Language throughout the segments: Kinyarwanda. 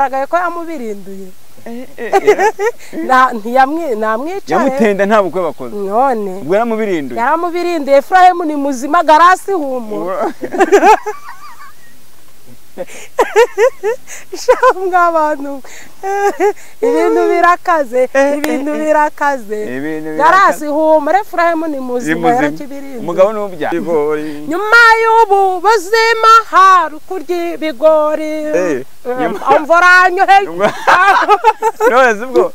Ntibyaragaye ko yamubirinduye. Ntiyamwicaye. Yamutenda nta bukwe bakoze. None. Ubwo yaramubirinduye. Yaramubirinduye. Efrahimu ni muzima, Garasi humura. Shamwa abantu. Ibintu birakaze, ibintu birakaze. Garasi humura, Efrahimu ni muzima, yarakibirinduye. Umugabo n'ubya. Nyuma y'ubu buzima hari kurya ibigori. Amvura anyohe. None ubwo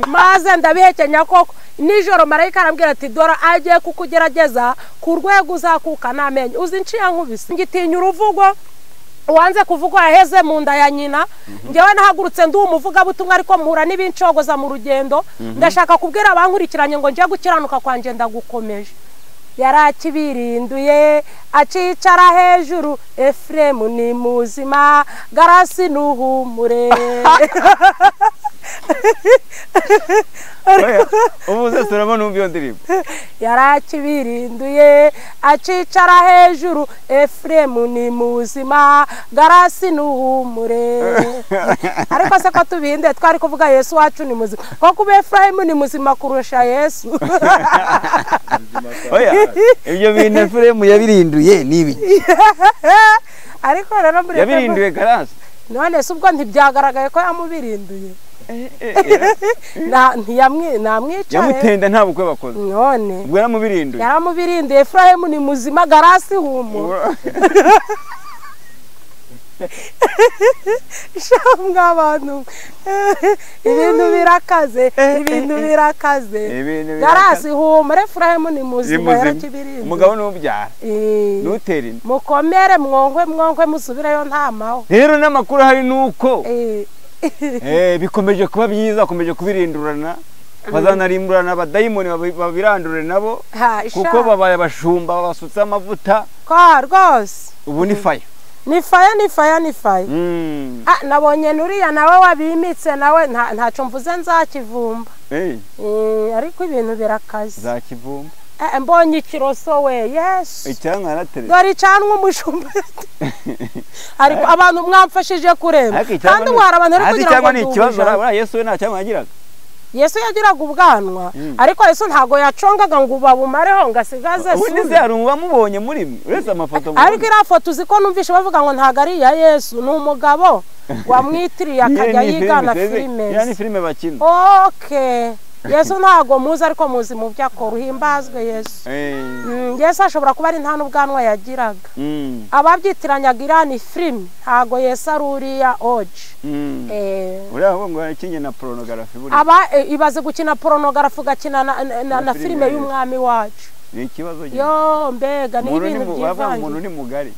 maze ndabihekenya koko. Nijoro marayika arambwira ati dora agiye kukugerageza ku rwego uzakuka n'amenyo. Uzi nciya nkubise ngitinya uruvugo wanze kuvugwa yaheze mu nda ya nyina. Ngewe nahagurutse ndi umuvugabutumwa ariko mpura n'ibincogoza mu rugendo. Ndashaka kubwira abankurikiranye ngo nje gukiranuka kwanje ndagukomeje. Yarakibirinduye acicara hejuru. Efremu ni muzima, Garasi nuhumure. Ubuze suramo numva iyo ndirimbo. Yarakibirinduye acicara hejuru. Efremu ni muzima, Garasi nuhumure. Ariko se ko tubinde twari kuvuga Yesu wacu ni muzima, ko kuba Efremu ni muzima kurusha Yesu. Oya, ibyo bintu Efremu yabirinduye nibi. Ariko rero muri yabirinduye Garasi. None se ubwo ntibyagaragaye ko yamubirinduye. Ntiyamwicaye. Yamutenda nta bukwe bakoze. None. Ubwo yaramubirinduye. Yaramubirinduye. Efrahimu ni muzima, Garasi humura. Shamwa abantu. Ibintu birakaze, ibintu birakaze. Garasi humura, Efrahimu ni muzima, yarakibirinduye. Umugabo n'ubyara. Nutera inda. Mukomere mwonkwe mwonkwe musubireyo nta maho. Rero n'amakuru hari nuko bikomeje kuba byiza, bakomeje kubirindurana, bazanarimburana abadayimoni babirandure nabo, kuko babaye abashumba babasutse amavuta. Kwa rwose ubu ni fire, ni fire, ni fire, ni fire. Nabonye nuriya nawe wabimitse nawe ntaco mvuze nzakivumba. Ariko ibintu birakaze. Nzakivumba. Mbonye ikiroso we, Yesu. Icyanwa yarateretse. Dore icanwa umushumba. Ariko abantu mwamfashije kureba. Kandi mwara abantu ari kugira ngo ni ikibazo. Yesu we nta cyanwa yagiraga. Yesu yagiraga ubwanwa, ariko Yesu ntago yacongaga ngo babumareho ngo asigaze. Ubundi se hari uwamubonye muri mwe uretse amafoto. Ariko iriya foto uzi ko numvishe bavuga ngo ntago ari iya Yesu, ni umugabo wamwitiriye akajya yigana filime. Ya ni filime bakina. Okay. Yesu ntago muzi ariko muzi mu byo akora. Uhimbazwe Yesu. Yesu ashobora kuba ari nta n'ubwanwa yagiraga. Ababyitiranyaga iriya ni filime, ntago Yesu ari uriya oje. Uriya ngo yakinye na pornography buriya. Aba ibaze gukina pornography ugakina na filime y'umwami wacu. Ni ikibazo. Yo mbega ni ibintu byivanze. Umuntu ni mugari.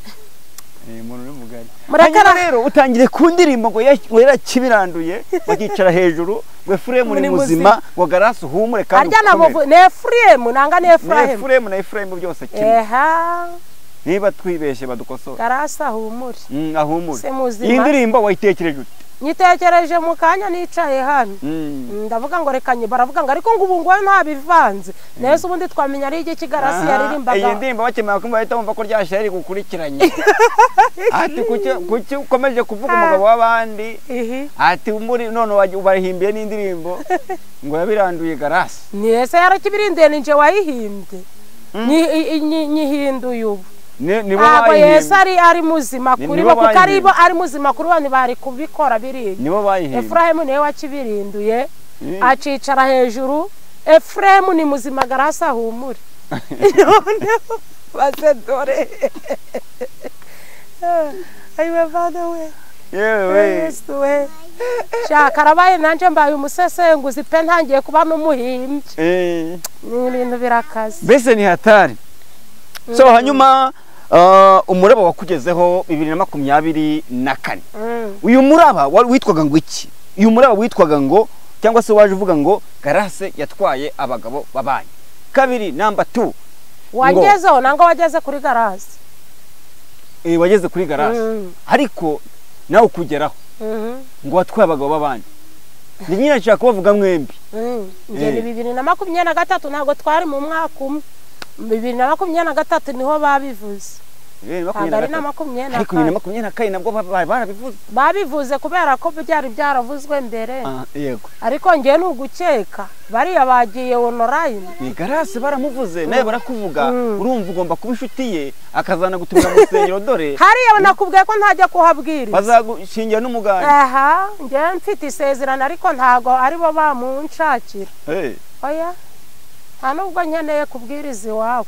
Umuntu ni mugari. Hanyuma rero utangire ku ndirimbo ngo yarakibiranduye bakicara hejuru ngo Efremu ni muzima, ngo Garasi uhumure kandi ukomere. Ni Efremu nanga ni Efrahimu. Efremu na Efrahimu byose kimwe. Niba twibeshe badukosora. Garasi ahumure. Ahumure. Iyi ndirimbo wayitekereje ute? Nyitekereje mu kanya nicaye hano. Ndavuga ngo reka baravuga ngo ariko ngo ubu ngo ntabivanze. Nese ubundi twamenya ari iki Garasi yaririmbaga. Iyi ndirimbo bakemera kumva bahita bumva ko ryashyari gukurikiranye. Ati kuki ukomeje kuvuga umugabo w'abandi? Ati muri none ubahimbiye n'indirimbo ngo yabiranduye Garasi. Nese yarakibirinduye ninje wayihimbye. Nyihinduye ubu. Ntabwo Yesu ari muzima kuri bo, kuko ari bo ari muzima kuri bo ntibari kubikora biriya. Efrahimu niwe wakibirinduye acicara hejuru. Efrahimu ni muzima, Garasi ahumure. Noneho baze dore. Ayiwe bana we. Yesu we. Karabaye nanje mbaye umusesenguzi pe, ntangiye kuba n'umuhimbyi. Ni ibintu birakaze. Mbese ni hatari. So hanyuma umuraba wakugezeho 2024. Uyu muraba witwaga ngo iki? Uyu muraba witwaga ngo, cyangwa se waje uvuga ngo Garase yatwaye abagabo babanyi. Kabiri namba 2. Wagezeho nanga wageze kuri Garasi. Wageze kuri Garasi. Ariko nawe ukugeraho ngo watwaye abagabo babanyi. Ni nyina nshaka kubavuga mwembi. Nge ni 2023 ntago twari mu mwaka umwe. 2023 niho babivuze. Ntabwo ari na 24. Ariko 2024 nabwo barabivuze. Babivuze kubera ko byari byaravuzwe mbere. Yego. Ariko ngiye nugukeka bariya bagiye online. Ni Garase baramuvuze naye barakuvuga, urumva ugomba kuba inshuti ye akazana gutumira mu rusengero dore. Hariya nakubwiye ko ntajya kuhabwiriza. Bazagushingira n'umuganda. Aha, ngiye mfite isezerano ariko ntago aribo bamunshakira. Oya. Nta nubwo nkeneye kubwiriza iwawe.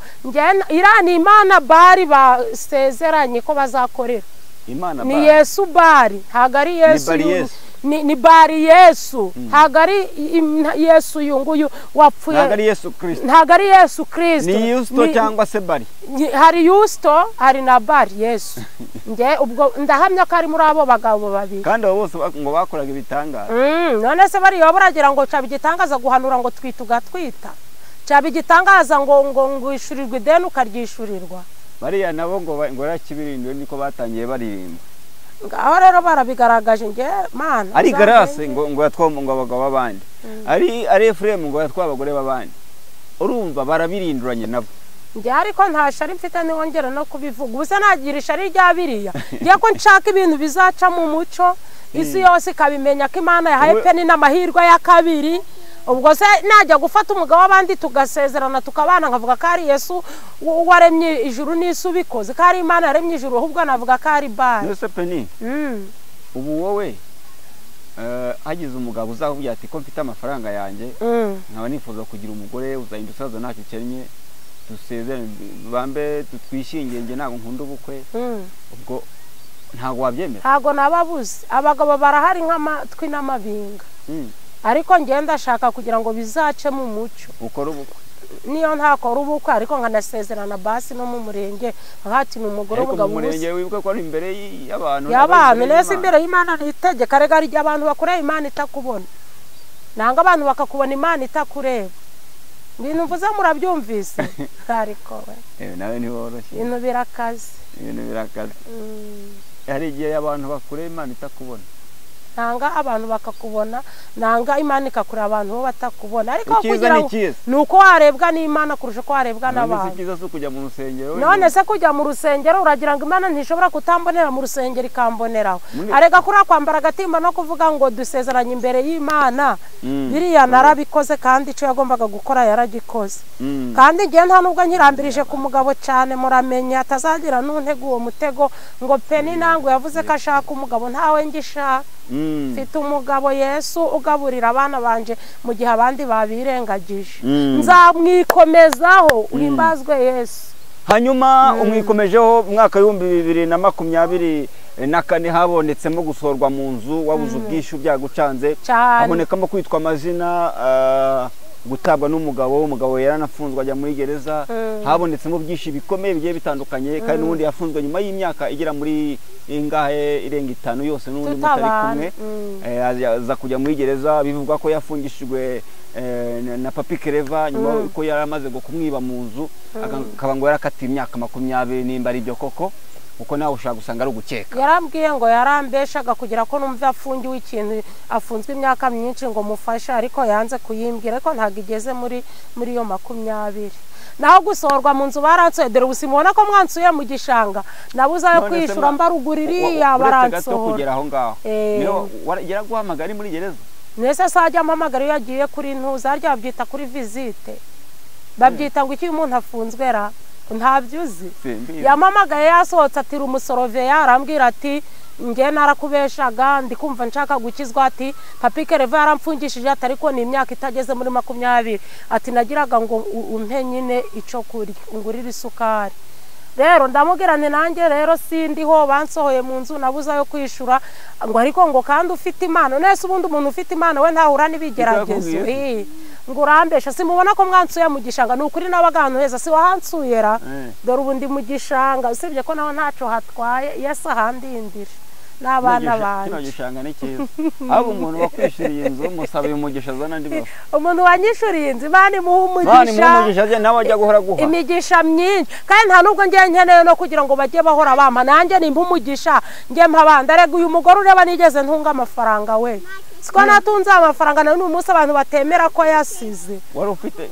Iriya ni Imana bari basezeranye ko bazakorera. Imana ni Yesu bari, ntabwo ari Yesu. Ni bari Yesu, ntabwo ari Yesu uyu nguyu wapfuye. Ntabwo ari Yesu Kristo. Ntabwo ari Yesu Kristo. Ni Yusto cyangwa se bari. Hari Yusto, hari na bari Yesu. Nge ubwo ndahamya ko ari muri abo bagabo babiri. Kandi abo bose ngo bakoraga ibitangaza. None se bari baragira ngo caba igitangaza guhanura ngo twita ugatwita. Cyaba igitangaza ngo ngo ngwishurirwe ideni ukaryishurirwa. Bariya nabo ngo ngo yakibirindiwe niko batangiye baririmba. Ngaho rero barabigaragaje nge Mana. Ari Garase ngo ngo yatwa ngo abagabo b'abandi. Ari Efrem ngo yatwa abagore b'abandi. Urumva barabirinduranye nabo. Nge ariko nta shari mfite niwongera no kubivuga. Ubuse nagira ishari rya biriya. Ngiye ko nshaka ibintu bizaca mu muco, isi yose ikabimenya ko Imana yahaye Peni n'amahirwe ya kabiri. Ubwo se najya gufata umugabo w'abandi tugasezerana tukabana nkavuga ko ari Yesu waremye ijuru n'isi ubikoze, ko ari Imana yaremye ijuru, ahubwo navuga ko ari Bali. None se Peni, ubu wowe hagize umugabo uzakubwira ati ko mfite amafaranga yanjye nkaba nifuza kugira umugore uzahinda usaza ntacyo ukennye, dusezerane bambe tutwishingiye, njye ntabwo nkunda ubukwe, ubwo ntabwo wabyemera? Ntabwo nababuze, abagabo barahari nk'amatwi n'amabinga. Ariko ngenda ndashaka kugira ngo bizace mu muco. Ukora ubukwe? Niyo ntakora ubukwe ariko nkanasezerana basi no mu murenge, nkati ni umugore w'umugabo. Ariko mu murenge wibuke ko ari imbere y'abantu. Y'abantu nese imbere y'Imana ntitegeka, rega ari abantu bakureba Imana itakubona. Nanga abantu bakakubona Imana itakureba. Ibintu mvuze murabyumvise? Ariko we. Nawe ntiworoshye. Ibintu birakaze. Ibintu birakaze. Hari igihe abantu bakureba Imana itakubona. Nanga abantu bakakubona, nanga Imana ikakureba abantu bo batakubona. Ariko kugira ngo nuko warebwa n'Imana kurusha ko warebwa n'abantu. None se kujya mu rusengero? None se kujya mu rusengero uragira ngo Imana ntishobora kutambonera mu rusengero ikamboneraho. Arega kuri kwambara agatimba no kuvuga ngo dusezeranye imbere y'Imana. Biriya narabikoze kandi ico yagombaga gukora yaragikoze. Kandi ngiye nta nubwo nkirambirije ku mugabo cyane, muramenya atazagira nuntego uwo mutego ngo Peni nango yavuze ko ashaka umugabo, ntawe ngishaka. Mfite umugabo Yesu ugaburira abana banje mu gihe abandi babirengagije. Nzamwikomezaho, uhimbazwe Yesu. Hanyuma umwikomejeho mwaka 2024 habonetsemo gusorwa mu nzu, wabuze ubwishyu byagucanze, habonekamo kwitwa amazina, gutabwa n'umugabo, umugabo yaranafunzwe ajya muri gereza, habonetsemo byinshi bikomeye bigiye bitandukanye, kandi n'ubundi yafunzwe nyuma y'imyaka igera muri ingahe irenga 5 yose n'ubundi mutari kumwe, aza kujya muri gereza bivugwa ko yafungishijwe na Papi Kereva nyuma ko yaramaze kumwiba mu nzu, akaba ngo yarakatiye imyaka 20 nimba ari byo koko, uko nawe ushaka gusanga ari ugukeka. Yarambwiye ngo yarambeshaga kugira ko numva afungiwe ikintu, afunzwe imyaka myinshi ngo mufashe, ariko yanze kuyimbwira, ariko ntabwo igeze muri iyo 20. Naho gusohorwa mu nzu baransoye, dore ubu simubona ko mwansuye mu gishanga, nabuze ayo kwishura mbaruguririya baransohora. Kugera aho ngaho niyo yaraguhamagara ari muri gereza? Nese sajya ampamagara iyo yagiye kuri ntuza, harya babyita kuri visite, babyita ngo iki umuntu afunzwe ra? Ntabyuzi. Yamamagaye yasohotse atira umusoroveya, arambwira ati nge narakubeshaga ndi kumva nshaka gukizwa, ati Papi Kereva yaramfungishije ati ariko ni imyaka itageze muri 20, ati nagiraga ngo umpe nyine ico kurya ungurire isukari. Rero ndamubwira nti nanjye rero sindiho, bansohoye mu nzu nabuze ayo kwishura, ngo ariko ngo kandi ufite Imana. Nese ubundi umuntu ufite Imana we ntahura n'ibigeragezo. Ngo urambesha, simubona ko mwansuye mu gishanga? Ni ukuri nabaga ahantu heza, si wahansuye ra? Dore ubu ndi mu gishanga, usibye ko naho ntaco hatwaye, Yesu ahandindira. n'abana banjye. Kino gishanga ni cyiza. Ahubwo umuntu wakwishyuriye inzu musabe umugisha azana andi mafaranga. Umuntu wanyishuriye inzu Imana imuhe umugisha. Imana imuhe umugisha nawe ajya guhora guha. Imigisha myinshi. Kandi nta nubwo ngiye nkeneye no kugira ngo bajye bahora bampa, nanjye nimba umugisha ngiye mpa abandi. Arega uyu mugore ureba nigeze ntunga amafaranga we. Siko natunze amafaranga na n'uyu munsi abantu batemera ko yasize. Wari ufite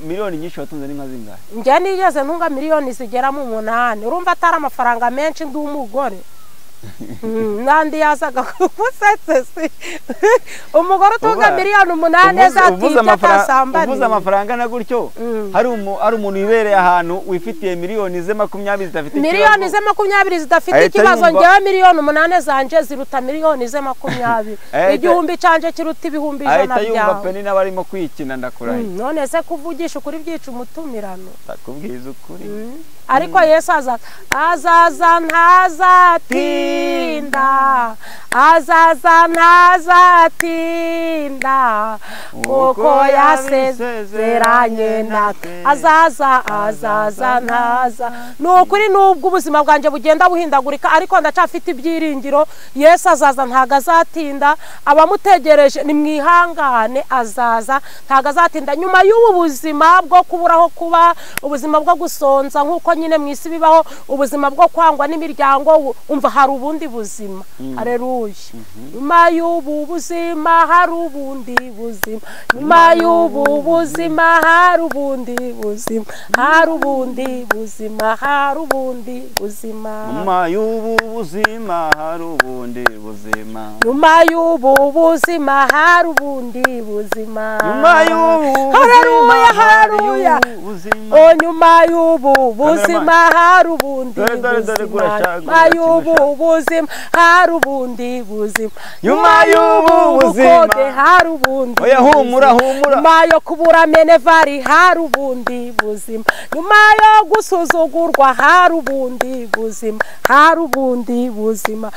miliyoni nyinshi watunze n'inka zingahe? Njye nigeze ntunga miliyoni zigera mu 8. Urumva atari amafaranga menshi ndi umugore. Nandi yazaga kusetse si. Umugore utunga miliyoni 8 zatibye atasambana. Uvuze amafaranga na gutyo hari umuntu wibereye ahantu wifitiye miliyoni ze 20 zidafite ikibazo. Miliyoni ze 20 zidafite ikibazo, njyewe miliyoni 8 zanje ziruta miliyoni ze 20. Igihumbi canje kiruta ibihumbi 100 byawe. Ahita yumva peni n'abarimo kwikina ndakurahiye. None se kuvugisha ukuri byica umutumirano. Ndakubwiza ukuri. Ariko Yesu azaza ntazatinda, azaza ntazatinda, kuko yasezeranye natwe. Azaza, azaza ntaza. Ni ukuri nubwo ubuzima bwanjye bugenda buhindagurika, ariko ndacafite ibyiringiro. Yesu azaza ntago azatinda, abamutegereje nimwihangane, azaza ntago azatinda. Nyuma y'ubu buzima bwo kuburaho kuba, ubuzima bwo gusonza nkuko nyine mu isi bibaho, ubuzima bwo kwangwa n'imiryango, umva hari ubundi buzima. Haleluya. Nyuma y'ubu buzima hari ubundi buzima. Nyuma y'ubu buzima hari ubundi buzima. Hari ubundi buzima, hari ubundi buzima. Nyuma y'ubu buzima hari ubundi buzima. Nyuma y'ubu buzima hari ubundi buzima. Nyuma y'ubu haleluya, haleluya. O nyuma y'ubu buzima hari ubundi buzima. Nyuma y'ubu buzima hari ubundi buzima. Nyuma y'ubu buzima hari ubundi. Oya humura humura. Nyuma yo kubura menevari hari ubundi buzima. Nyuma yo gusuzugurwa hari ubundi buzima. Hari ubundi buzima.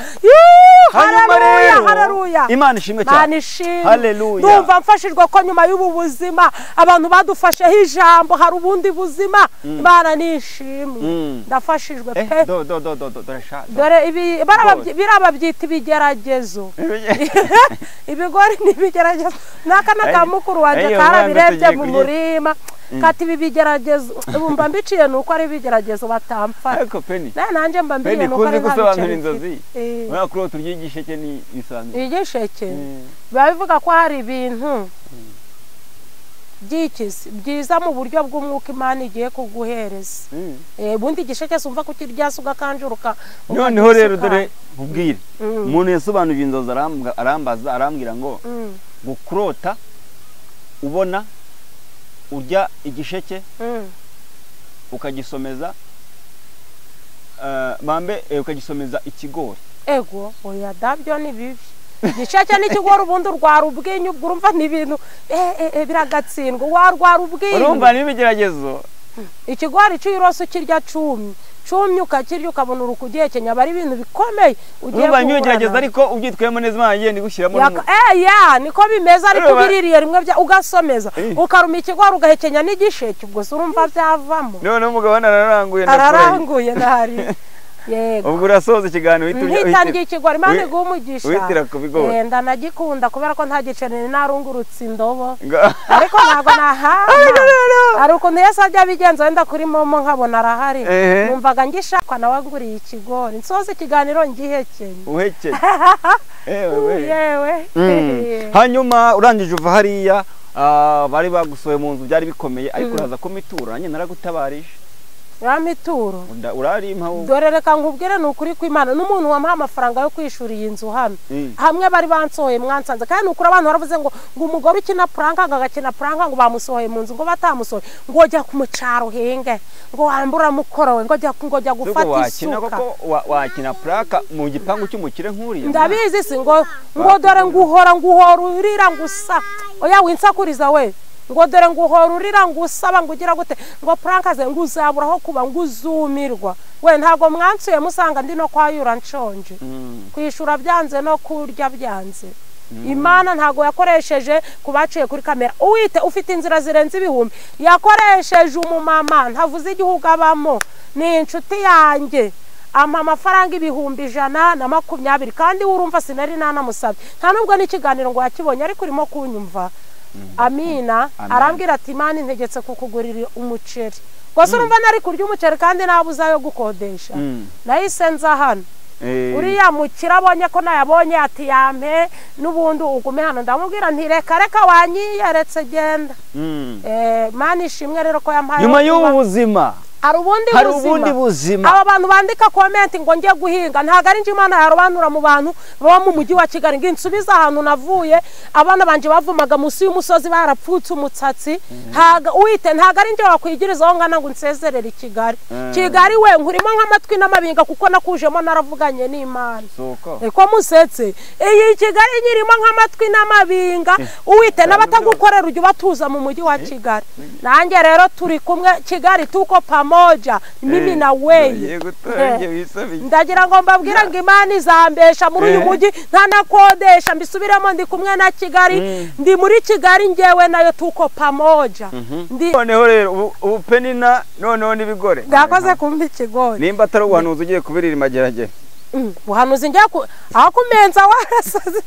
Haleluya, haleluya. Imana ishimwe cyane. Haleluya. Ndumva mfashijwe ko nyuma y'ubu buzima abantu badufasheho ijambo hari ubundi buzima. Imana nishimwe. Ndafashijwe pe. Do do do do do sha. Dore ibi birababyita ibigeragezo. Ibigori ni ibigeragezo. N'akana ka mukuru wanje karabirebye mu murima. Kati ibi bigeragezo bumva mbiciye nuko ari ibigeragezo batamfata. Ariko Peni. Nanjye mba mbiye nuko ari gusobanura inzozi. Mwana kuri turyigishe ni isanzwe. Igisheke. Biba bivuga ko hari ibintu byikizi byiza mu buryo bw'umwuka Imana igiye kuguhereza. Ubundi igisheke sumva kukirya suga kanjuruka. Noneho rero dore nkubwire. Umuntu yasobanuje inzozi arambaza arambwira ngo gukurota ubona urya igisheke ukagisomeza bambe ukagisomeza ikigori. Ego oya dabyo ni bibi. Igisheke n'ikigori ubundi urwara ubwinyu, urumva ni ibintu biragatsindwa, warwara ubwinyu. Urumva ni ibigeragezo. Ikigori cy'irose ukirya cumi cumi ukakirya ukabona urukugihekenya, bari ibintu bikomeye ugiye kubura. Urumva ariko ubyitwemo neza Imana igenda igushyiramo. Ya niko bimeze, ariko biririye rimwe bya ugasomeza ukaruma ikigori ugahekenya n'igisheke, ubwo se urumva byavamo. None umugabo araranguye araranguye ndahari. Yego. Ubwo urasoza ikiganiro uhita ikigori Imana iguhe umugisha. Witira ku bigori. Ndanagikunda kubera ko nta giceri narungurutse indobo. Ariko ntago nahaha. Ari ukuntu Yesu ajya abigenza wenda kuri momo nkabona arahari. Numvaga ngishakwa nawe nguriye ikigori. Nsoza ikiganiro ngihekenye. Uhekenye. Yewe. Hanyuma urangije uva hariya bari bagusoye mu nzu byari bikomeye, ariko uraza ko mitura nanjye naragutabarije. Ramituro urarimpa wowe. Dore reka nkubwire ni ukuri kw'Imana, n'umuntu wamuha amafaranga yo kwishura iyi nzu hano hamwe bari bansohoye mwansanze. Kandi nukuri abantu baravuze ngo umugore ukina pranka ngo agakina pranka ngo bamusohoye mu nzu, ngo batamusohoye ngo jya ku mucaro henge ngo wambura mukorowe ngo jya gufata isuka. Wakina pranka mu gipangu cy'umukire nkuriya. Ndabizi si ngo dore nguhora urira ngusa. Oya winsakuriza we. Ngo dore nguhora urira ngusaba ngo ugira gute ngo pranka ze ngo uzaburaho kuba ngo uzumirwa. We ntago mwansuye musanga ndi no kwayura nshonje. Kwishura byanze no kurya byanze. Imana ntago yakoresheje kubaciye kuri kamera. Uwite ufite inzira zirenze ibihumbi. Yakoresheje umumama ntavuze igihugu abamo. Ni inshuti yanjye. Ampa amafaranga 120,000 kandi urumva sinari nanamusabye nta nubwo n'ikiganiro ngo yakibonye ariko urimo kunyumva. Amina. Arambwira ati Imana integetse kukugurira umuceri. Gusa urumva nari kurya umuceri kandi nabuze ayo gukodesha. Nahise nza hano. Uriya mukira abonye ko nayabonye ati yampe n'ubundi ugume hano. Ndamubwira nti reka reka wanyiyeretse genda. Mana ishimwe rero ko yampaye. Nyuma y'ubu buzima hari ubundi buzima. Aba bantu bandika comment ngo ngiye guhinga ntago ari nje Imana yarobanura mu bantu baba mu mujyi wa Kigali ngo insubize ahantu navuye. Abana banje bavumaga munsi y'umusozi barapfutse umutsatsi. Ntago uite ntago ari nje wakwigirizaho ngana ngo nsezerere Kigali. Kigali we nkurimo nk'amatwi n'amabinga kuko nakujemo naravuganye n'Imana. Ko musetse iyi Kigali nyirimo nk'amatwi n'amabinga uite n'abatagukorera ujye batuza mu mujyi wa Kigali. Nanjye rero turi kumwe Kigali tuko pamo moja mimi na wewe. Ndagira ngo mbabwira ngo Imana izambesha muri uyu mujyi ntanakodesha mbisubiremo ndi kumwe na Kigali ndi muri Kigali ngewe nayo tuko pamoja. Ndi noneho rero ubu Penina noneho n'ibigore ngakoze kumva ikigori nimba atari ubuhanuzi ugiye kubirira Mageragere. Ubuhanuzi njya aho kumenza warasaze.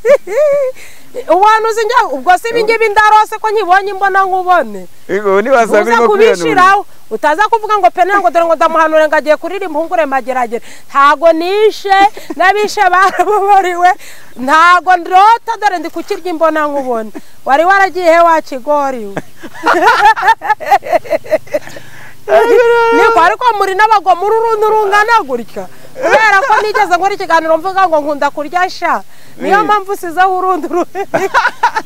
Ubuhanuzi njya ubwo si ibingibi ndarose ko nkibonye imbona nkubone. Ego nibaza birimo kubishiraho utaza kuvuga ngo Penina ngo dore ngo ndamuhanure ngo agiye kuririmba impungure Mageragere. Ntago nishe nabishe barababariwe ntago ndota dore ndi kukirya imbona nkubone. Wari waragiye he wa kigori? Niko ariko muri n'abagwa muri uruntu rungana gutya. Kubera ko nigeze nkora ikiganiro mvuga ngo nkunda kurya sha niyo mpamvu usizeho urundi.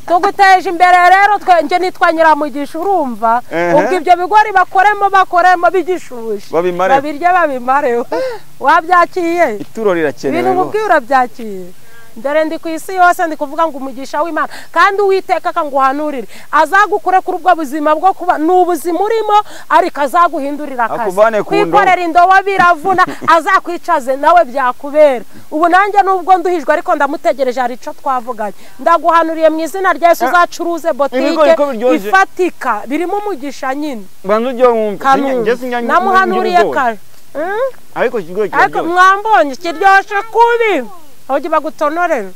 Tuguteje imbere rero twe nitwa Nyiramugisha urumva ubwo ibyo bigori bakoremo bigishushe babirye babimareho. Wabyakiye ituro rirakenewe ibintu mubwiye urabyakiye. Ndere ndi ku isi yose ndi kuvuga ngo umugisha w'Imana kandi Uwiteka akanguhanurire azagukure kuri ubwo buzima bwo kuba n'ubuzima urimo ariko azaguhindurira akazi. Kwikorera indobo biravuna azakwicaze nawe byakubera. Ubu nanjye nubwo nduhijwe ariko ndamutegereje hari ico twavuganye. Ndaguhanuriye mu izina rya Yesu uzacuruze botike ifatika birimo umugisha nyine. Bantu ujye wumva namuhanuriye kare. Ariko ikigori kiraryoshye. Mwambonye kiryoshe kubi. Aho bagutonorera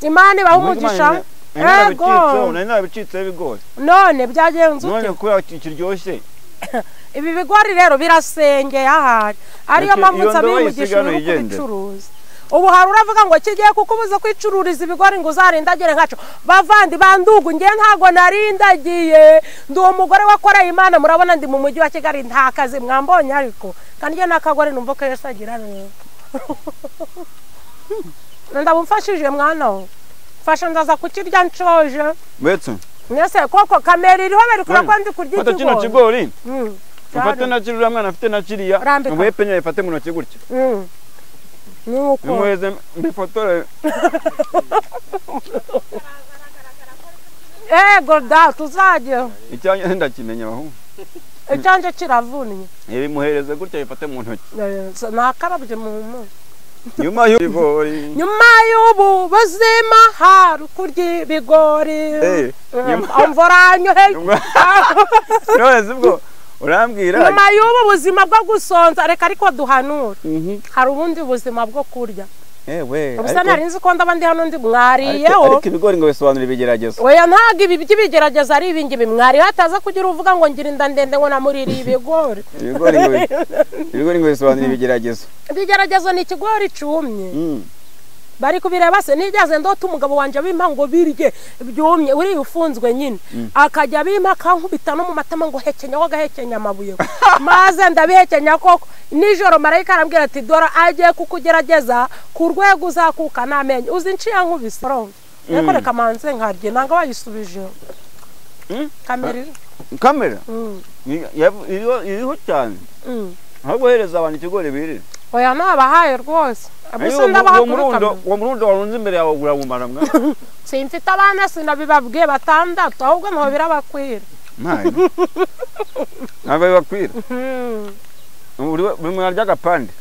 Imana ibaha umugisha. Ego nabicitse ibigori none byagenze ute? None kubera kiryoshye ibi bigori rero birasengeye ahari ariyo mpamvu nsaba umugisha uri kubicuruza. Ubu hari uravuga ngo kigiye kukubuza kwicururiza ibigori ngo uzarindagire nkaco. Bavandi bandugu ngiye ntago narindagiye ndi umugore wakoreye Imana murabona ndi mu mujyi wa Kigali nta kazi mwambonye ariko kandi ngiye nakagore numva ko Yesu agira neza. Ndabumfashije mwana we mfasha ndaza kukirya nshoje. Mbetse mwese koko kamera iriho bari kura ko ndi kurya ikigori. Fata kino kigori. Mfate na kiriya mwana afite na kiriya. Ngo Penina ifate mu ntoki gutya. Nuko mweze mbifotore. Ego da tuzajye. Icyanjye ndakimenya bahungu. Icyanjye kiravunnye. Ibimuhereze gutya ifate mu ntoki. Nakarabye mu muntu. Nyuma y'ibigori. Nyuma y'ubu buzima hari kurya ibigori. Amvoranyohe. None sibwo urambwira. Nyuma y'ubu buzima bwo gusonza reka ariko duhanura. Hari ubundi buzima bwo kurya. Ewe. Ubusa nari nzi ko ndaba ndi hano ndi mwariyeho. Ariko ibigori ngo bisobanura ibigeragezo. Oya ntago ibi by'ibigeragezo ari ibingibi mwari hataza kugira uvuga ngo ngira inda ndende ngo namuririye ibigori. Ibigori ngo bisobanura ibigeragezo. Ibigeragezo ni ikigori cumye. Bari kubireba se nigeze ndota umugabo wanje bimpa ngo birye byumye uri ufunzwe nyine akajya bimpa kankubita no mu matama ngo hekenya wagahekenya amabuye maze ndabihekenya koko. Nijoro marayika arambwira ati dora agiye kukugerageza ku rwego uzakuka n'amenyo uzi nciya nkubise. Reka reka manze nkarye nanga bayisubije. Kamera kamera iriho cyane ahubwo hereza abantu ikigori birire. Oya nabahaye rwose. Abusa ndabaha uwo murundo warunze imbere yawe urawumara mwa. Simfite abana sinabibabwiye batandatu ahubwo nto birabakwira. Ntabwo bibakwira. Buri muntu arya agapande.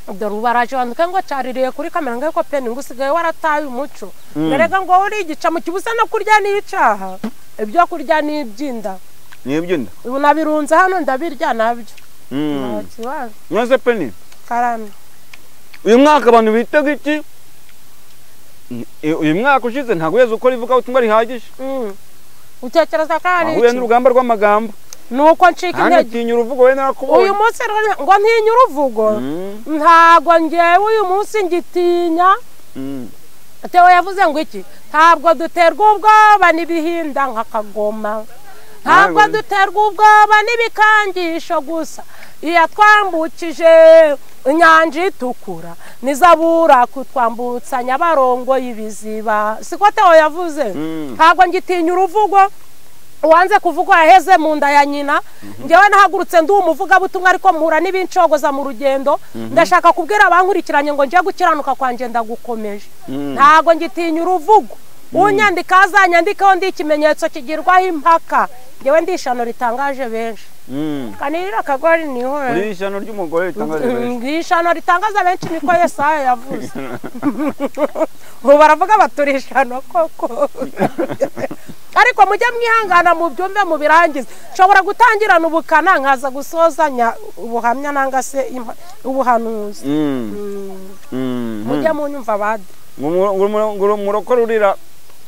Dore ubaraje wanduke ngo caririye kuri kamera ngo Peni ngo usigaye warataye umuco. Erega ngo uri igica mu kibusa no kurya n'icaha. Ibyo kurya ni ibyinda. Ni ibyinda. Ubu nabirunze hano ndabirya nabyo. Nta kibazo. Nyaze Peni. Karame. Uyu mwaka abantu bitega iki? Uyu mwaka ushize ntabwo weze ukora ivuga ubutumwa rihagije. Utekereza kandi iki? Wahuye n'urugamba rw'amagambo. Nuko ncika intege. Ntinya uruvugo we narakubonye. Uyu munsi ngo ntinya uruvugo. Ntago ngewe uyu munsi ngitinya. Theo yavuze ngo iki? Ntabwo duterwa ubwoba n'ibihinda nka kagoma. Ntabwo duterwa ubwoba n'ibikangisho gusa. Iyo twambukije inyanja itukura nizabura kutwambutsa Nyabarongo y'ibiziba. Siko Theo yavuze. Ntabwo ngitinya uruvugo. Uwanze kuvugwa yaheze mu nda ya nyina. Ngewe nahagurutse ndi umuvuga butumwa ariko mpura n'ibincogoza mu rugendo. Ndashaka kubwira abankurikiranye ngo nje gukiranuka kwanje ndagukomeje. Ntago ngitinya uruvugo. Unyandika azanyandikaho ndi ikimenyetso kigirwaho impaka. Ngewe ndi ishano ritangaje benshi. Kanirira kagori niho. Uri ishano ry'umugore ritangaje benshi. Ndi ishano ritangaza benshi niko Yesaya yavuze. Ubu baravuga baturi ishano koko. Ariko mujye mwihangana mu byumve mu birangize. Nshobora gutangirana ubukana nkaza gusozanya ubuhamya nanga se ubuhanuzi. Mujye munyumva bade. Ngo murokore urira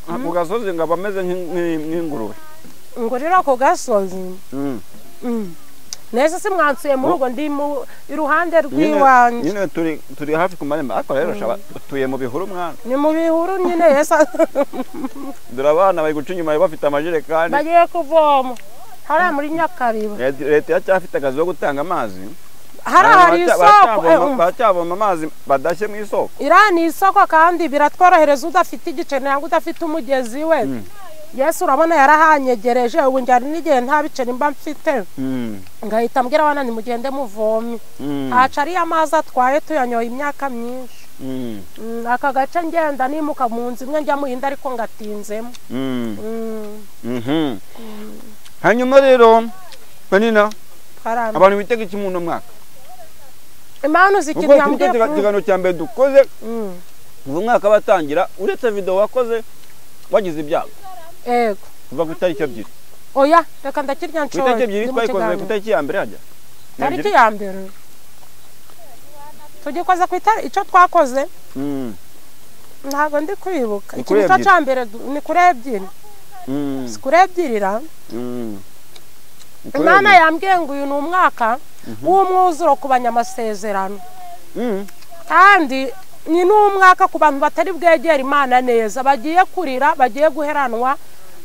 ku gasozi ngo abameze nk'ingurube. Ngurira ku gasozi. Nese si mwansuye mu rugo ndi mu iruhande rw'iwanjye. Nyine turi hafi ku marembo ariko rero shaba tuye mu bihuru mwana. Ni mu bihuru nyine yesa. Dore abana bari guca inyuma bafite amajerekani. Bagiye kuvoma. Hariya muri Nyakariba. Leta yacyafite akazi ko gutanga amazi. Hari isoko. Baracyavoma amazi badashye mu isoko. Iriya ni isoko kandi biratworohereza udafite igiceri cyangwa udafite umugezi we. Yesu urabona yarahanyegereje ubu njyari n'igihe nta biceri mba mfite. Ngahita mbwira abana nimugende muvome. Haca ariyo amazi atwaye tuyanyoye imyaka myinshi. Aka gace ngenda nimuka mu nzu imwe njya mu yindi ariko ngatinzemo. Hanyuma rero Penina, abantu bitega iki mu mwaka? Impano zikiri ikiganiro cya mbere dukoze uyu mwaka batangira uretse video wakoze wagize ibyago. Ego. Kuva ku itariki 2. Oya, reka ndakirya nshoro. Ku itariki 2 twayikoze ku itariki ya mbere hajya. Tariki ya mbere. Tugikoze ku itariki icyo twakoze. Ntabwo ndi kwibuka. Ikintu cya mbere ni kuri 2. Si kuri 2 ra. Imana yambwiye ngo uyu ni umwaka w'umwuzuro ku banyamasezerano. Kandi ni n'umwaka ku bantu batari bwegera Imana neza, bagiye kurira, bagiye guheranwa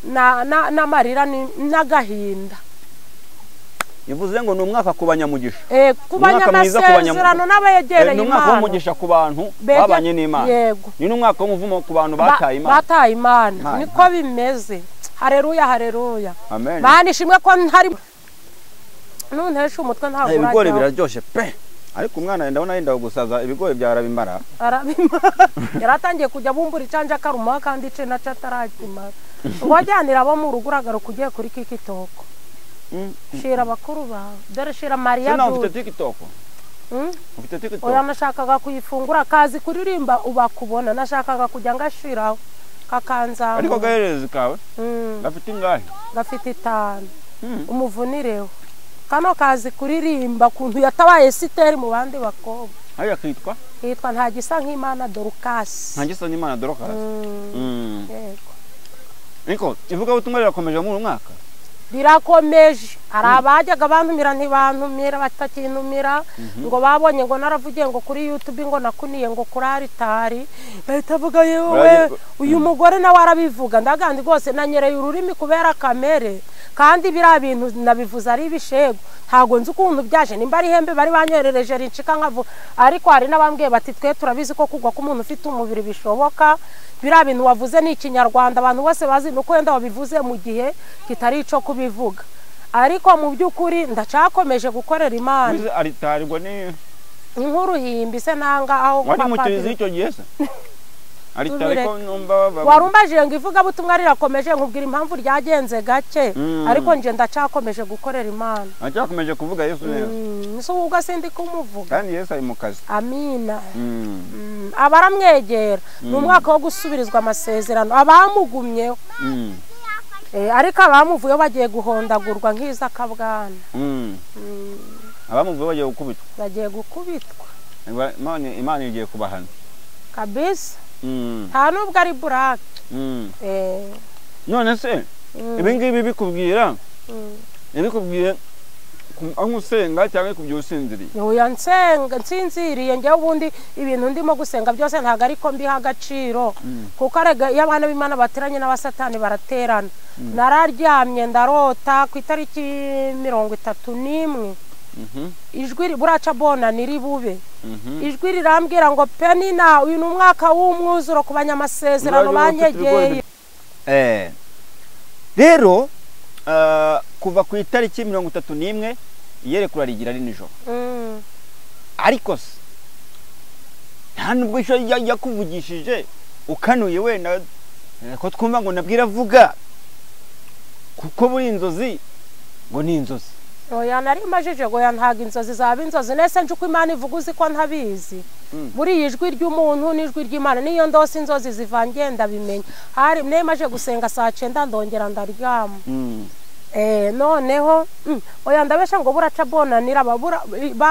n'amarira n'agahinda. Bivuze ngo ni umwaka ku banyamugisha. Ku banyamasezerano n'abegereye Imana. Ni umwaka w'umugisha ku bantu babanye n'Imana. Ni n'umwaka w'umuvumo ku bantu bataye Imana. Bataye Imana. Niko bimeze. Haleluya, haleluya. Amen. Mana ishimwe ko ntari nuntesha umutwe ntabwo urajya. Ibigori biraryoshye pe. Ariko umwana ndabona yenda gusaza ibigori byarabimara. Arabimara. Yaratangiye kujya bumbura icanja karuma kandi ice na catarakimara. Ngo ajyanira abo mu rugo uragaruka ugiye kuri TikTok. Shira abakuru bawe. Dore shira Maria. Sina ufite TikTok. Ufite TikTok. Oya nashakaga kuyifungura kazi kuririmba ubakubona nashakaga kujya ngashiraho kakanza. Ariko gaherezi kawe? Gafite ingahe? Gafite 5. Umuvunireho. Kano kazi kuririmba kuntu yatabaye siteri mu bandi bakobwa. Haya kitwa? Kitwa Ntagisa nk'Imana Dorcas. Ntagisa n'Imana Dorcas. Yego. Niko ivuga ubutumwa rirakomeje mu mwaka? Birakomeje. Hari abajyaga bantumira ntibantumira batakintumira ngo babonye ngo naravugiye ngo kuri YouTube ngo nakuniye ngo kuri aritari bahita avuga yewe uyu mugore nawe arabivuga. Ndagandi rwose nanyereye ururimi kubera kamere kandi biriya bintu nabivuze ari ibishego ntago nzi ukuntu byaje nimba ari hembe bari banyoherereje rincika nkavuga. Ariko hari n'abambwiye bati twe turabizi ko kugwa k'umuntu ufite umubiri bishoboka, biriya bintu wavuze ni ikinyarwanda abantu bose bazi nuko wenda wabivuze mu gihe kitari ico kubivuga. Ariko mu by'ukuri ndacakomeje gukorera Imana. Aritari ngo ni inkuru himbi se nanga aho wari mu kiliziya icyo gihe se aritari ko numva warumbajije ngo ivuga butumwa rirakomeje nkubwira impamvu ryagenze gake. Ariko nje ndacakomeje gukorera Imana. Ndacakomeje kuvuga Yesu neza. So ubwo sindi kumuvuga. Kandi Yesu ari mu kazi. Amina. Abaramwegera ni umwaka wo gusubirizwa amasezerano abamugumyeho. Ariko abamuvuye bagiye guhondagurwa nk'iza kabwana. Abamuvuye bagiye gukubitwa. Bagiye gukubitwa. Imana igiye kubahana kabisa. Nta nubwo ari burake. None se ibi ngibi bikubwira ibikubwiye aho usenga cyangwa kubyo usinziriye? Oya, nsenga nsinziriye. Njyewe ubundi ibintu ndimo gusenga byose ntabwo ariko mbiha agaciro, kuko arega iyo abana b'Imana bateranye n'abasatani baraterana. Nararyamye ndarota ku itariki 31, ijwi buraca bona niri bube, ijwi rirambwira ngo Penina, uyu ni umwaka w'umwuzuro ku banyamasezerano banyegeye. Rero kuva ku itariki 31 iyerekura rigira ari nijoro. Ariko se nta nubwo icyo yakuvugishije ukanuye wenda ko twumva ngo nabwira avuga, kuko buri inzozi ngo ni inzozi. Oya, nari majije ngo ntago inzozi zaba inzozi. Nese nje uko Imana ivuga uzi ko ntabizi. Buri ijwi ry'umuntu n'ijwi ry'Imana, niyo ndose inzozi zivangiye ndabimenya. Hari nemaje gusenga saa 9 ndongera ndaryama. Noneho oya ndabesha ngo buraca bona niraba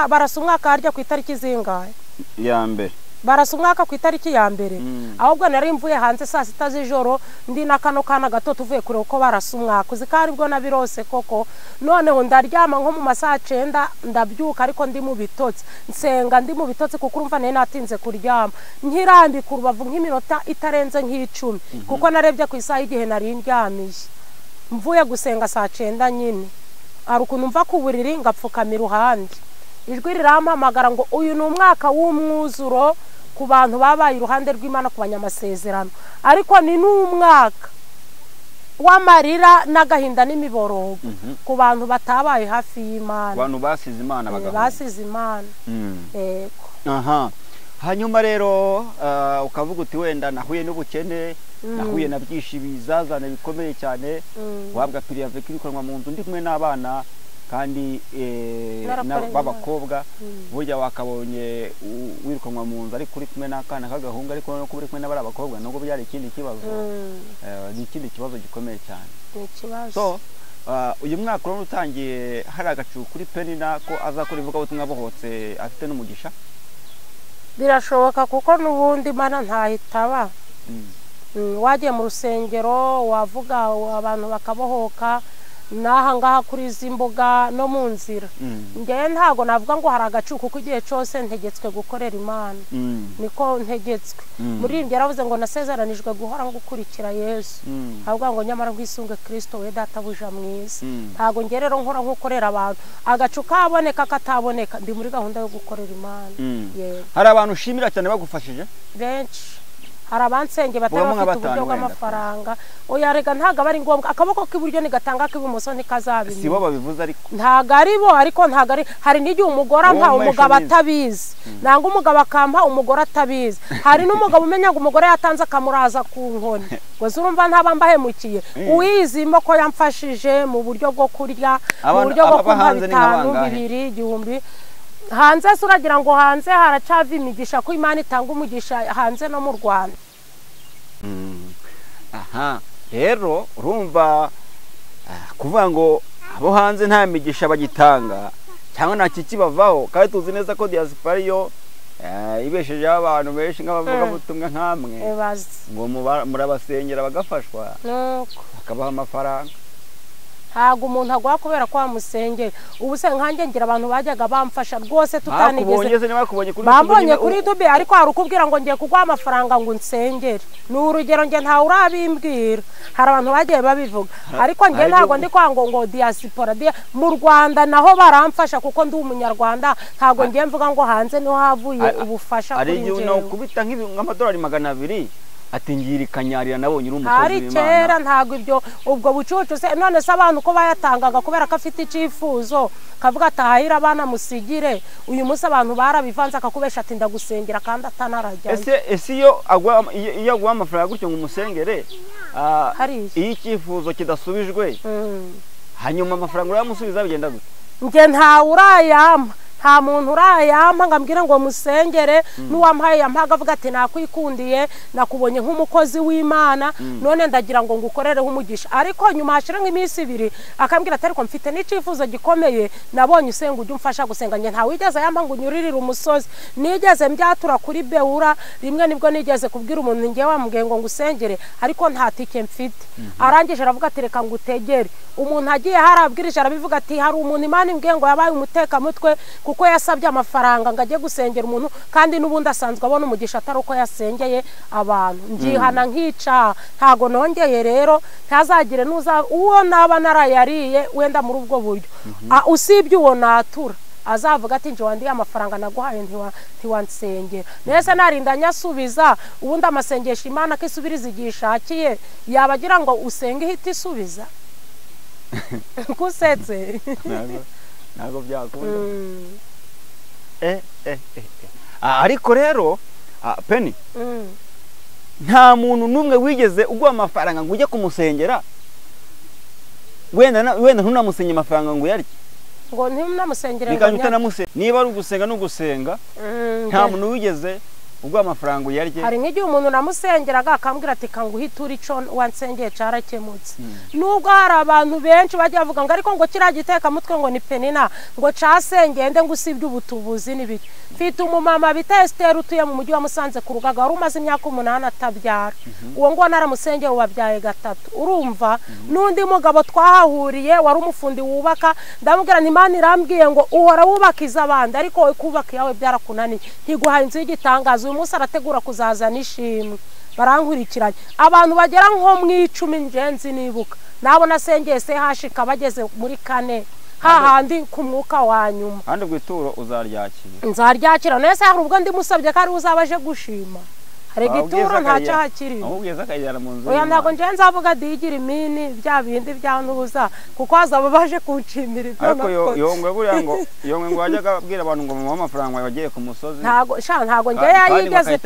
barasa umwaka harya ku itariki zingahe? Ya mbere. Barasa umwaka ku itariki ya mbere. Ahubwo nari mvuye hanze saa 6 z'ijoro ndi na kano kana gato tuvuye kure uko barasa umwaka, uzi ko aribwo nabirose koko. Noneho ndaryama nko mu masaha 9 ndabyuka, ariko ndi mu bitotsi, nsenga ndi mu bitotsi kuko urumva nari natinze kuryama. Nkirambika urubavu nk'iminota itarenze nk'icumi, kuko narebye ku isaha igihe nari ndyamiye mvuye gusenga saa 9 nyine. Hari ukuntu mva ku buriri ngapfukama iruhande, ijwi rirampamagara ngo uyu ni umwaka w'umwuzuro ku bantu babaye iruhande rw'Imana ku banyamasezerano, ariko ni n'umwaka w'amarira n'agahinda n'imiborogo ku bantu batabaye hafi y'Imana, abantu basize Imana bagahunga, basize Imana. Yego. Aha. Hanyuma rero ukavuga uti wenda nahuye n'ubukene, nahuye na byinshi bizazane bikomeye cyane, wabwa piriave kirikonwa mu nzu ndi kumwe n'abana kandi b'abakobwa, burya wakabonye wirukanwa mu nzu ariko uri kumwe n'akana k'agahungu, ariko no kuba uri kumwe n'abari abakobwa nubwo byari ikindi kibazo, ni ikindi kibazo gikomeye cyane. So uyu mwaka urabona utangiye hari agacu kuri Penina ko azakora ivugabutumwa bohotse afite n'umugisha. Birashoboka kuko n'ubundi Imana ntahitaba. Wagiye mu rusengero wavuga abantu bakabohoka, naha ngaha kuri izi mbuga no mu nzira. Njyewe ntago navuga ngo hari agacu kuko igihe cyose ntegetswe gukorera Imana, niko ntegetswe. Muri ibyo yaravuze ngo nasezeranijwe guhora ngukurikira Yesu, avuga ngo nyamara nkwisunge Kristo we databuja mwiza. Ntago njye rero nkora nkukorera abantu, agacu kaboneka kataboneka ndi muri gahunda yo gukorera Imana. Hari abantu ushimira cyane bagufashije? Benshi. Hari abansenge batari bafite uburyo bw'amafaranga. Oya rega ntago ari ngombwa, akaboko k'iburyo nigatanga k'ibumoso ntikazabimenya. Si bo babivuze ariko ntago ari bo, ariko ntago ari. Hari n'igihe umugore ampa umugabo atabizi, nanga umugabo akampa umugore atabizi. Hari n'umugabo umenya ngo umugore yatanze akamuraza ku nkoni, ngo urumva ntaba mbahemukiye. Uwizimo ko yamfashije mu buryo bwo kurya, mu buryo bwo kumpa 5, 2, 1000 hanze. Se uragira ngo hanze haracava imigisha, ko Imana itanga umugisha hanze no mu Rwanda. Aha rero urumva kuvuga ngo abo hanze nta migisha bagitanga cyangwa nta kikibavaho, kandi tuzi neza ko diaspora yo ibeshejeho abantu benshi nk'abavugabutumwa nkamwe, ngo murabasengera bagafashwa bakabaha amafaranga. Ntago umuntu agwa kubera ko wamusengera. Ubu se nkanjye ngira abantu bajyaga bamfasha rwose tutanigeze bambonye kuri YouTube, ariko hari ukubwira ngo ngiye kuguha amafaranga ngo unsengere. Ni urugero nge ntawe urabimbwira, hari abantu bagiye babivuga, ariko nge ntago ndi kwanga ngo diaspora mu Rwanda naho baramfasha kuko ndi umunyarwanda. Ntago ngiye mvuga ngo hanze niho havuye ubufasha kuri ngewe. Ari kubita nk'amadolari 200 ati ngira ikanyarira nabonye uri umukozi w'Imana. Hari kera ntago ibyo ubwo bucucu se. None se abantu ko bayatangaga kubera ko afite icyifuzo kavuga atahahira abana musigire, uyu munsi abantu barabivanze akakubesha ati ndagusengera kandi atanarajya. Ese iyo aguha amafaranga gutyo ngo umusengere, iyo icyifuzo kidasubijwe hanyuma amafaranga urayamusubiza bigenda gute? Njye ntawe urayampa, Nta muntu urayampa ngo ambwire ngo musengere, n'uwampaye yampaga avuga ati nakwikundiye, nakubonye nk'umukozi w'Imana, none ndagira ngo ngukorereho umugisha. Ariko nyuma hashira nk'iminsi ibiri akambwira ati ariko mfite n'icyifuzo gikomeye, nabonye usenga ujye umfasha gusenga. Njye nta wigeze yampa ngo unyuririre umusozi. Nigeze mbyatura kuri Beura rimwe, nibwo nigeze kubwira umuntu ngiye wamubwiye ngo ngusengere ariko nta tike mfite. Arangije aravuga ati reka ngutegere. Umuntu agiye harabwirije arabivuga ati hari umuntu Imana imbwiye ngo yabaye umutekamutwe kuko yasabye amafaranga ngo ajye gusengera umuntu, kandi n'ubundi asanzwe abona umugisha atari uko yasengeye abantu. Ngihana nkica, ntago nongeye rero ntazagire nuza uwo naba narayariye wenda muri ubwo buryo. Usibye uwo natura azavuga ati nje wandiye amafaranga naguhaye ntiwansengera. Nese narinda nyasubiza, ubundi amasengesho Imana kisubiriza igihe ishakiye, yabagira ngo usenge ihita isubiza. Kusetse ntabwo byakunda. Ariko rero Penny, nta muntu n'umwe wigeze uguha amafaranga ngo ujye kumusengera, wenda ntunamusenye amafaranga ngo uyarye, ngo ntimunamusengere, niba ari ugusenga no gusenga, nta muntu wigeze uguha amafaranga uyarye. Hari nk'igihe umuntu namusengeraga akambwira ati kanguhe ituri ico wansengeye carakemutse. Nubwo hari abantu benshi bajya bavuga ngo ariko ngo kiriya gitekamutwe ngo ni Penina, ngo casengeye nde ngo usibye ubutubuzi n'ibiki. Mfite umumama bita Esther utuye mu mujyi wa Musanze ku Rugaga, wari umaze imyaka 8 atabyara. Uwo ngo naramusengeye wabyaye 3. Urumva n'undi mugabo twahahuriye wari umufundi wubaka, ndamubwira nti Imana irambwiye ngo uhora wubakiza abandi ariko wowe kubaka iyawe byarakunaniye, ntiguhaye inzu y'igitangaza. Uyu munsi arategura kuzazana ishimwe. Barankurikiranye abantu bagera nko mu 10 ngenzi nibuka, nabo nasengeye CHK bageze muri 4 hahandi ku mwuka wa nyuma. Kandi ubwo ituro uzaryakira? Nzaryakira. Nese hari ubwo ndi musabye ko ari uzabaje gushima. Hari igituro nta cyaha kirimo. Ahubwo akajyana mu nzu. Oya ntabwo nje nzavuga digira imini bya bindi byantuza, kuko hazaba baje kunshimira ibyo. Ariko yongwe buriya ngo yongwe ngo wajyaga abwira abantu ngo mumuhe amafaranga bagiye ku musozi. Ntago sha ntago nje yayigeze.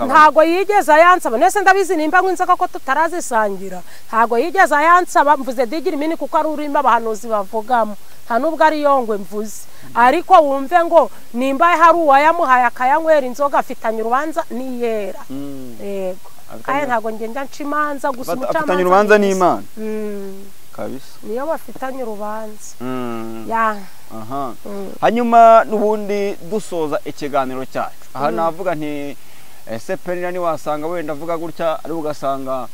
Ntago yigeze ayansaba. Nese ndabizi nimba nk'inzoka ko tutarazisangira. Ntago yigeze ayansaba, mvuze digira imini kuko ari ururimi abahanuzi bavugamo. Nta nubwo ari yongwe mvuze. Ariko wumve ngo nimba hari uwayamuhaye akayanywera inzoga afitanye urubanza niyera. Yego. Kandi ntago ngenda nca imanza gusa umucamanza afitanye urubanza n'Imana. Kabisa. Niyo bafitanye urubanza. Ya. Aha. Hanyuma nubundi dusoza ikiganiro cyacu. Aha navuga nti ese Penina ni wasanga wenda avuga gutya ari ugasanga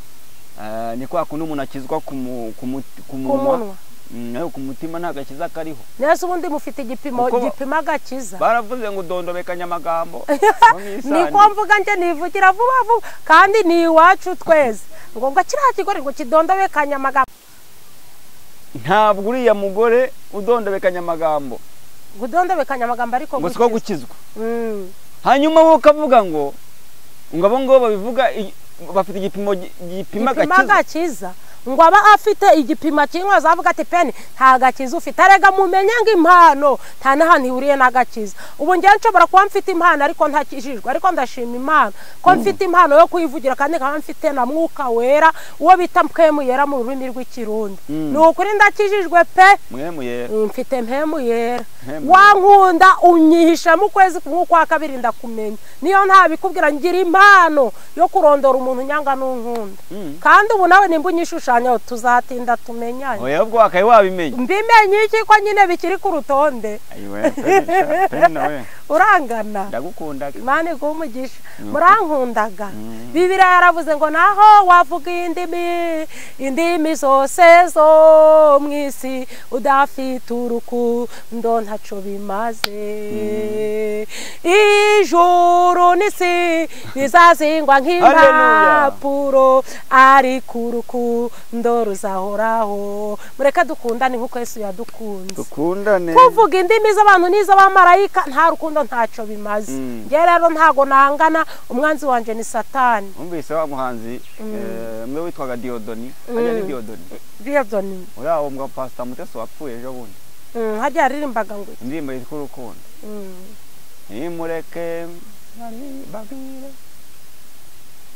ni kwa kundi umuntu akizwa ku munwa. Nayo ku mutima nta gakiza kariho. Nese ubundi mufite igipimo gipima agakiza. Baravuze ngo dondobekanya amagambo. Niko mvuga nje nivugira vuba vuba kandi ni iwacu twese. Ngo ngo kiriya kigore ngo kidondobekanya amagambo. Ntabwo uriya mugore udondobekanya amagambo. Gudondobekanya amagambo ariko ngo siko gukizwa. Hanyuma wowe ukavuga ngo abo ngo babivuga bafite igipimo gipima agakiza. Ngo aba afite igipima cy'inka azavuga ati Penny nta gakiza ufite. Arega mumenye ngo impano nta n'ahantu ihuriye n'agakiza. Ubu ngiye nshobora kuba mfite impano ariko ntakijijwe, ariko ndashima Imana ko mfite impano yo kuyivugira kandi nkaba mfite na Mwuka Wera, uwo bita mpwemu yera mu rurimi rw'ikirundi. Ni ukuri ndakijijwe pe. Mpwemu yera. Mfite mpwemu yera. Wankunda unyihisha mu kwezi nk'ukwa kabiri ndakumenya. Niyo ntabikubwira ngira impano yo kurondora umuntu nyanga n'unkunda. Kandi ubu nawe nimba unyishusha tuzatinda tumenyane. Oya ubwo wakaye wabimenye. Mbimenye iki ko nyine bikiri ku rutonde. Ayiwe Penina we. Urangana. Ndagukunda. Imana iguhe umugisha. Murankundaga. Bibiliya yaravuze ngo naho wavuga indimi, indimi zose zo mu isi udafite urukundo ntaco bimaze. Ijuru n'isi bizazingwa nk'impapuro ariko urukundo ruzahoraho. Mureke dukundane nkuko Yesu yadukunze. Dukundane. Kuvuga indimi z'abantu n'iz'abamarayika nta rukundo ntaco bimaze. Nge rero ntago nangana, umwanzi wanje ni Satani. Umvise wa muhanzi mwe witwaga Diodoni, ajya ni Diodoni. Diodoni. Uriya wo mbwa Pastor Mutesi wapfuye ejo bundi. Hajya aririmbaga ngo indirimbo yitwa urukundo. Nimureke babire.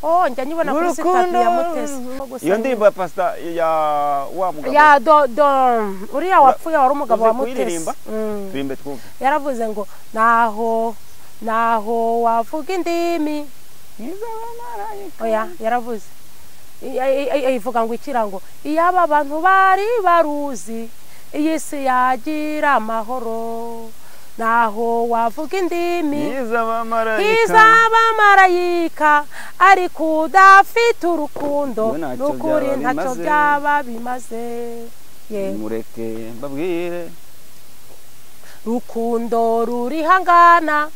Oh, njya nyibona kuri sitati ya Mutesi. Iyo ndirimbo ya pastor ya wa mugabo ya do uriya wapfuye wari umugabo wa Mutesi. Turimbe twumve. Yaravuze ngo naho wavuga indimi oya yaravuze ivuga ngo ikirango iyaba abantu bari baruzi iyi si yagira amahoro naho wavuga indimi izaba marayika ariko udafite urukundo n'ukuri ntacyo byaba bimaze. Mureke mbabwire rukundo rurihangana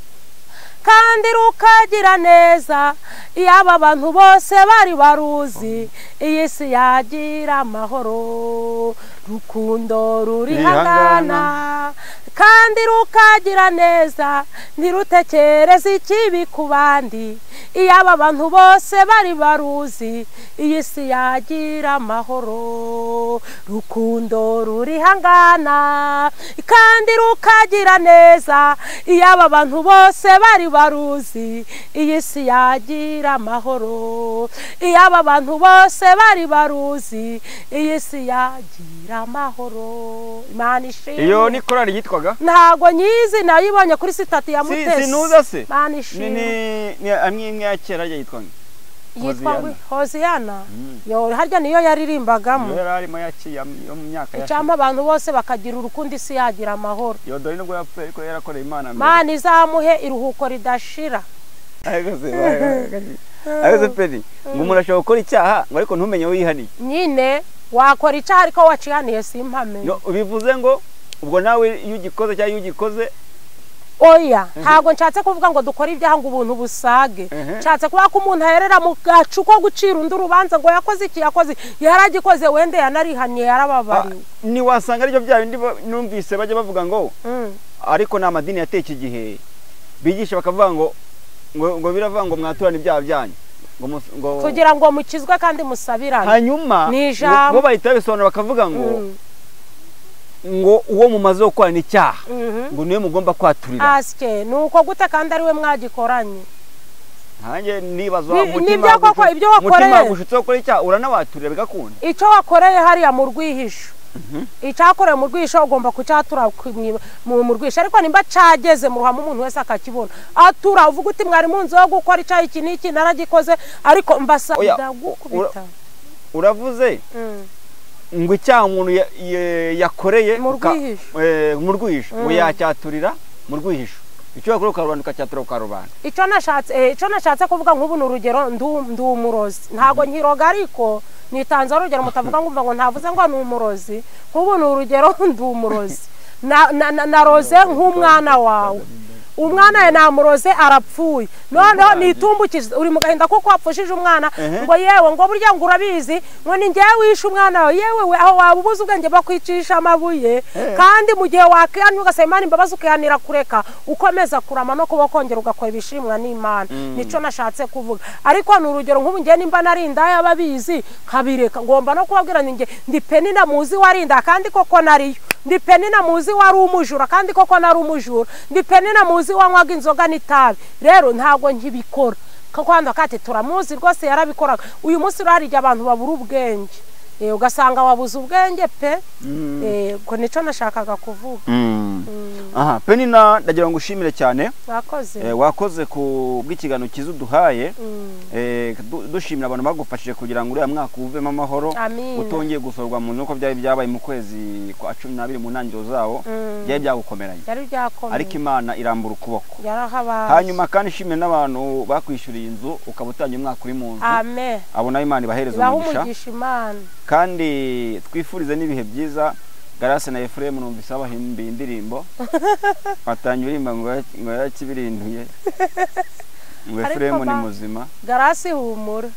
kandi rukagira neza iyaba abantu bose bari baruzi iyi si yagira amahoro. Rukundo rurihangana kandi rukagira neza ntirutekereze ikibi ku bandi iyaba abantu bose bari baruzi iyi si yagira amahoro. Rukundo rurihangana kandi rukagira neza iyaba abantu bose bari baruzi iyi si yagira amahoro. Iyaba abantu bose bari baruzi iyi si yagira amahoro. Imana ishimwe. Iyo ni korali yitwaga ntago nyizi nayibonye kuri sitati ya Mutesi. Sinuza se Imana ishimwe. Ni amwe ya kera yitwa Hoziyana. Yo harya niyo yaririmbagamo. Yo yararimo yaciye yo mu myaka ya. Icyampa abantu bose bakagira urukundo isi yagira amahoro. Yo dore nubwo yapfuye ariko yarakoreye Imana. Imana izamuhe iruhuko ridashira. Ageze pedi ngo umuntu ashobora gukora icyaha ngo ariko ntumenye wihaniye. Nyine wakora icyaha ariko wacihaniye simpame. No bivuze ngo ubwo nawe iyo ugikoze cyangwa iyo ugikoze oya ntago nshatse kuvuga ngo dukora ibyaha ngo ubuntu busage. Nshatse kuba ko umuntu aherera mu gacu ko gucira undi urubanza ngo yakoze iki yakoze yaragikoze wende yanarihanye yarababariwe. Ni wasanga aribyo bya bindi numvise bajya bavuga ngo ariko na madini yateye igihe bigisha bakavuga ngo ngo biravuga ngo mwaturana ibyaha byanyu ngo kugira ngo mukizwe kandi musabirane. Hanyuma bo bahita bisobanura bakavuga ngo ngo uwo mumaze gukorana icyaha ngo niwe mugomba kwaturira. Asike nuko gute kandi ari we mwagikoranye. Nanjye nibaza mutima koko ibyo wakoreye mutima gushutse gukora icyaha uranawaturira bigakunda. Icyo wakoreye hariya mu rwihisho icyakorewe mu rwihisho ugomba kucyatura mu rwihisho ariko nimba cageze mu ruhame umuntu wese akakibona atura uvuga uti mwari munzu yo gukora icyaha iki n'iki naragikoze ariko mbasa ndagukubita. Uravuze ngo icyaha umuntu yakoreye mu rwihisho ngo yacyaturira mu rwihisho icyo yakoreye ukarubanda ukacyatura ukarubanda. Icyo nashatse kuvuga nk'ubu ni urugero ndi umurozi ntago nkiroga ariko nitanze urugero mutavuga ngo ngo ntavuze ngo ni umurozi. Nk'ubu ni urugero ndi umurozi naroze nk'umwana wawe umwana ye namuroze arapfuye noneho nitumbukije uri mu gahinda kuko wapfushije umwana ngo yewe ngo burya ngo urabizi ngo ni ngewe wishe umwana wawe yewe we aho waba ubuze ubwenge bakwicisha amabuye. Kandi mu gihe wakihannye ugasaba Imana imbabazi ukihanira kureka ukomeza kurama no kuba kongera ugakora ibishimwa n'Imana. Nico nashatse kuvuga ariko ni urugero nk'ubu ngewe nimba narinda y'ababizi nkabireka ngomba no kubabwira nge ndi Penina muzi warinda kandi koko nariyo ndi Penina muzi wari umujura kandi koko nari umujura ndi Penina muzi wanywaga inzoga n'itabi. Rero ntago nkibikora kuko hano kati turamuzi rwose yarabikoraga. Uyu munsi urarije abantu babura ubwenge ugasanga wabuze ubwenge pe. Ko nico nashakaga kuvuga. Aha Penina ndagira ngo ushimire cyane wakoze wakoze ku bw'ikiganiro kiza uduhaye. Dushimira abantu bagufashije kugira ngo uriya mwaka uvemo amahoro utongeye gusorwa mu nuko byari byabaye mu kwezi kwa 12 mu ntangiriro zawo byari byagukomeranye ariko Imana irambura ukuboko. Hanyuma kandi shimire n'abantu bakwishyuriye inzu ukaba utangiye umwaka uri mu nzu. Abo nayo Imana ibahereza umugisha kandi twifurize n'ibihe byiza. Garase na Efrem numvise abahimbiye indirimbo batangiye urimba ngo yarakibirinduye ngo Efrem ni muzima. Garasi humura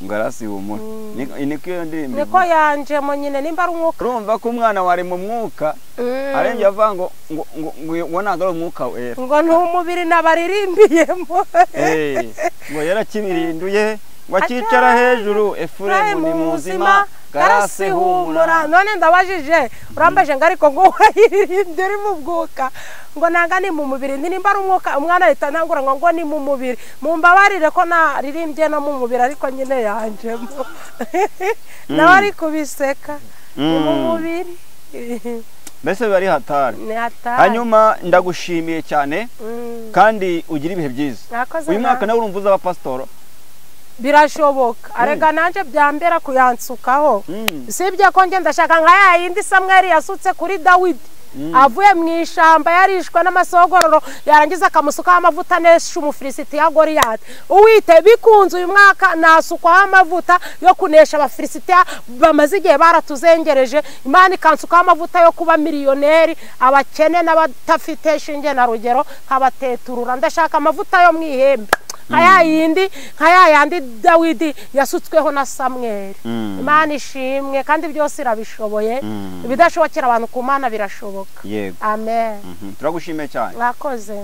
Garasi humura niko iyo ndirimbo niko yanjemo nyine nimba ari umwuka. Urumva ko umwana wari mu mwuka arengeye avuga ngo ngo ngo ntago ari umwuka wera ngo ni umubiri nabaririmbiyemo ngo yarakibirinduye ngo akicara hejuru Efrem ni muzima Karasi humura. None ndabajije urambaje ngo ariko ngo wayiririmbye uri mu bwuka, ngo nanga ni mu mubiri, nimba ari umwuka umwana ahita ntangura ngo ni mu mubiri. Mumbabarire ko naririmbye no mu mubiri ariko nyine yanjemo nawe ari kubiseka ni mu mubiri. Mbese biba ari hatari. Hanyuma ndagushimiye cyane kandi ugira ibihe byiza. Uyu mwaka nawe urumva uzaba pasitoro? Birashoboka. Arega nanje byambera kuyansukaho. Sibye ko nge ndashaka nka ya yindi Samweli yasutse kuri Dawidi avuye mu ishamba yarishwe n'amasogororo, yarangiza akamusukaho amavuta anesha Umufilisitiya Goliyati. Uwite bikunze uyu mwaka nasukwaho amavuta yo kunesha Abafilisitiya bamaze igihe baratuzengereje. Imana ikansukaho amavuta yo kuba miliyoneri, abakene n'abatafite shinge na rugero nkabateturura. Ndashaka amavuta yo mu ihembe nka ya yindi, nka ya yandi Dawidi yasutsweho na Samweli. Imana ishimwe kandi byose irabishoboye. Ibidashobokera abantu ku Mana birashoboka. Yego. Amen. Turagushimiye cyane. Mwakoze.